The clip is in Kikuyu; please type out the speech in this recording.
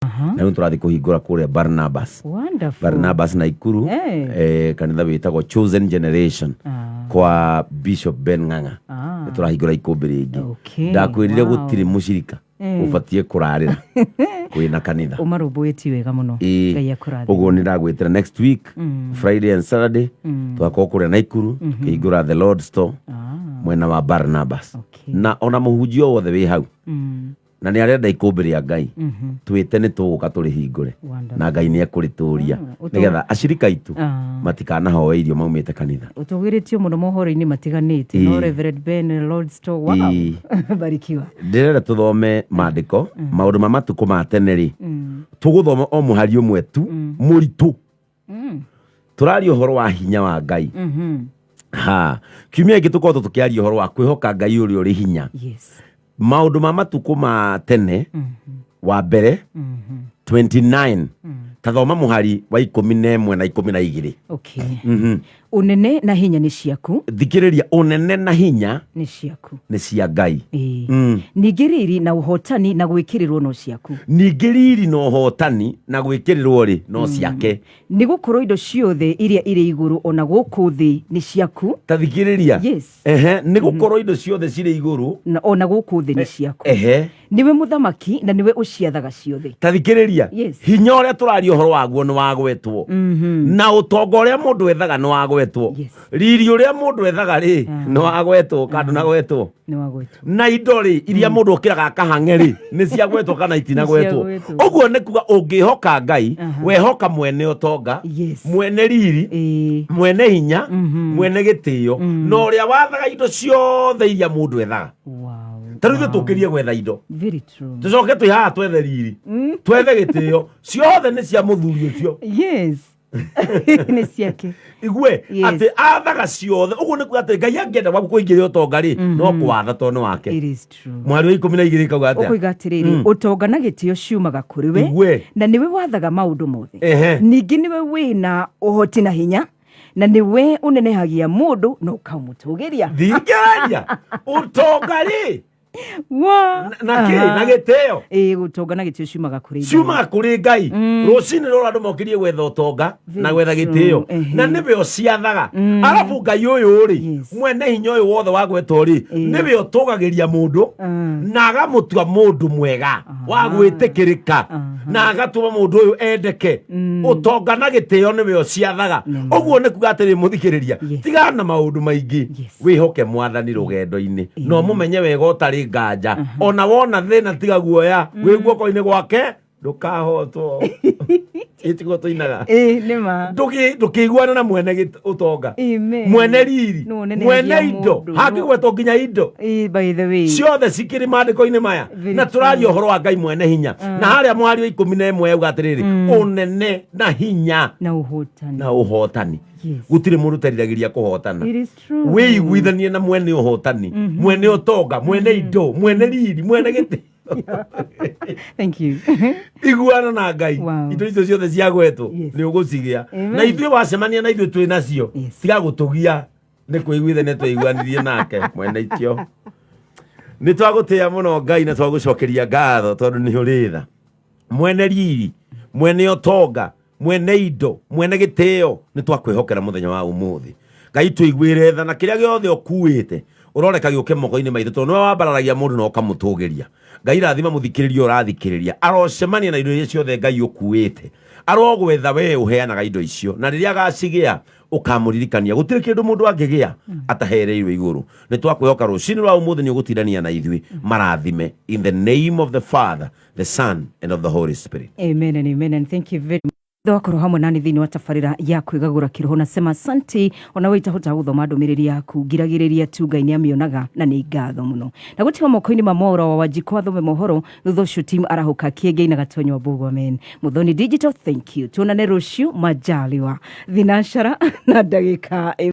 Na rĩu tũrathiĩ kũhingũra kũrĩa Barnabas. Wonderful. Barnabas Naikuru. Kanitha wĩtagwo Chosen Generation kwa Bishop Ben Ng'ang'a. Nĩ tũrahingũra ikũmbĩ rĩngĩ. Ndakwĩrire gũtirĩ mũcirika ũbatiĩ kũrarĩra kwĩna kanitha. Ũmarũmbũĩtie wega mũno. Ĩĩ. Ngai akũrathime. Ũguo nĩ ndagwĩtĩra next week, Friday and Saturday, tũgakorwo kũrĩa Naikuru tũkĩhingũra The Lord Store mwena wa Barnabas. Na ona mũhunjia o wothe wĩ hau na nĩ arenda ikũmbĩ rĩa Ngai, twĩte, nĩ tũgũka tũrĩhingũre. Na Ngai nĩ ekũrĩtũria nĩgetha acirika aitũ matikanahoe irio maumĩte kanitha. Ũtũgĩrĩtio mũno mohoro-inĩ matiganĩte. No Reverend Ben, Lord Store, wow. Barikiwa. Ndĩrenda tũthome maandĩko, maũndũ ma matukũ ma tene rĩ, tũgũthoma o mũhari ũmwe tu mũritũ. Tũraria ũhoro wa hinya wa Ngai. Ha kiumia gĩkĩ tũkoretwo tũkĩaria ũhoro wa kwĩhoka Ngai ũrĩa ũrĩ hinya. Maũndũ ma matukũ ma tene wa mbere 29, tathoma mũhari wa 11 na 12. Okay. Ũnene na hinya nĩ ciaku. Thikĩrĩria, ũnene na hinya nĩ ciaku. Nĩ cia Ngai. Ĩĩ. Ningĩ riri na ũhotani na gwĩkĩrĩrwo no ciaku. Ningĩ riri na ũhotani na gwĩkĩrĩrwo rĩ, no ciake. Nĩ gũkorwo indo ciothe iria irĩ igũrũ ona gũkũ thĩ nĩ ciaku. Ta thikĩrĩria. Ehe, nĩ gũkorwo indo ciothe cirĩ igũrũ na ona gũkũ thĩ nĩ ciaku. Nĩwe mũthamaki na nĩwe ũciathaga ciothe. Ta thikĩrĩria. Hinya ũrĩa tũraria ũhoro waguo nĩ wagwetwo, na ũtonga ũrĩa mũndũ ethaga nĩ wagwetwo, riri ũrĩa mũndũ ethaga rĩ, nĩ wagwetwo kana ndũnagwetwo? Nĩ wagwetwo. Na indo rĩ, iria mũndũ okĩraga akahang'e rĩ, nĩ ciagwetwo kana itinagwetwo? Nĩciagwetwo. Ũguo nĩ kuga ũngĩhoka Ngai, wehoka mwene ũtonga, mwene riri, mwene hinya, mwene gĩtĩo, na ũrĩa wathaga indo ciothe iria mũndũ ethaga. Ta rĩu ithuĩ tũkĩrie gwetha indo, Very true. tũcoke twĩ haha twethe riri, twethe gĩtĩo, ciothe nĩ cia mũthuri ũcio. Yes, nĩ ciake. Igue atĩ athaga ciothe. Ũguo nĩ kuga atĩ Ngai angĩenda gwaku kũingĩria ũtonga rĩ, no kwatha tondũ nĩ wake. It is true. Mwari wa 12 kauga atĩa? Ũkoiga atĩrĩrĩ, ũtonga na gĩtĩo ciumaga kũrĩ we, na nĩwe wathaga maũndũ mothe. Ningĩ nĩwe wĩna ũhoti na hinya, na nĩwe ũnenehagia mũndũ na ũkamũtũgĩria. Thingĩrĩria, ũtonga rĩ Wa na kĩ na gĩtĩo. Ĩĩ, ũtonga na gĩtĩo ciumaga kũrĩ Ngai. Ciumaga kũrĩ Ngai. Rũcinĩ rũrũ andũ mokĩrie gwetha ũtonga na Very gwetha true. gĩtĩo, na nĩwe ũciathaga. Arabu Ngai ũyũ rĩ, mwene hinya ũyũ wothe wagwetwo rĩ, nĩwe ũtũgagĩria mũndũ na agamũtua mũndũ mwega wa gwĩtĩkĩrĩka na agatũma mũndũ ũyũ endeke. Ũtonga na gĩtĩo nĩwe ũciathaga. Ũguo nĩ kuga atĩrĩ, mũthikĩrĩria, tigana na maũndũ maingĩ, wĩhoke Mwathani rũgendo-inĩ na ũmũmenye wega ũtarĩ nganja. Ona wona thĩna, tiga guoya, wĩ guoko-inĩ gwake, ndũkahotwo. Ĩtiguo tũinaga? Ĩĩ, nĩ ma. Ndũkĩiguana na mwene ũtonga, Amen. mwene riri, Nĩwe ũnenehagia mwene indo. mũndũ. Hangĩgwetwo nginya indo Ĩĩ, by the way, ciothe cikĩrĩ maandĩko-inĩ maya. Very Na tũraria ũhoro wa Ngai mwene hinya, na harĩa mũhari wa 11 yauga atĩrĩrĩ, ũnene na hinya na ũhotani na ũhotani. Gũtirĩ mũndũ ũteriragĩria kũhotana. It is true. Wĩiguithanie na mwene ũhotani, mwene ũtonga, mwene indo, mwene riri, mwene gĩtĩ. Thank you. Iguana na Ngai. Indo icio ciothe ciagwetwo nĩ ũgũcigĩa. Amen. Na ithuĩ wacemania na ithuĩ twĩ nacio, tiga gũtũgia, nĩ kwĩiguithania tweiguanirie nake mwene itio. Nĩ twagũtĩĩa mũno Ngai na twagũcokeria ngatho tondũ nĩ ũrĩ tha, mwene riri, mwene ũtonga, mwene indo, mwene gĩtĩo. Nĩ twakwĩhokera mũthenya wa ũmũthĩ. Ngai, tũiguĩre tha na kĩrĩa gĩothe ũkuĩte ũroreka gĩũke moko-inĩ maitũ, tondũ nĩwe wambararagia mũndũ na ũkamũtũgĩria. Ngai, rathima mũthikĩrĩria ũrathikĩrĩria, arocemania na indo iria ciothe Ngai ũkuĩte, arogwetha we ũheanaga indo icio, na rĩrĩa agacigĩa ũkamũririkania gũtirĩ kĩndũ mũndũ angĩgĩa atahereirwo igũrũ. Nĩ twakwĩhoka rũcinĩ rwa ũmũthĩ nĩ ũgũtindania na ithuĩ. Marathime in the name of the Father, the Son and of the Holy Spirit. Amen and amen, and thank you very much wakorwo hamwe nani thĩinĩ wa tabarĩra ya kwĩgagũra kĩroho. Nasema asante ona we itahota gũthoma ndũmĩrĩri yaku, ngiragĩrĩria tu, Ngai nĩ amĩonaga na nĩ ngatho mũno. Na gũtiga moko-inĩ ma Mwaũra wa Wanjikũ athome mohoro, thutha ũcio team arahũka kĩengei na Gatonyo wa Mbũgũ. Amen. Mũthoni Digital, thank you. Tuonane rũciũ majaliwa, thinacara na ndagĩka.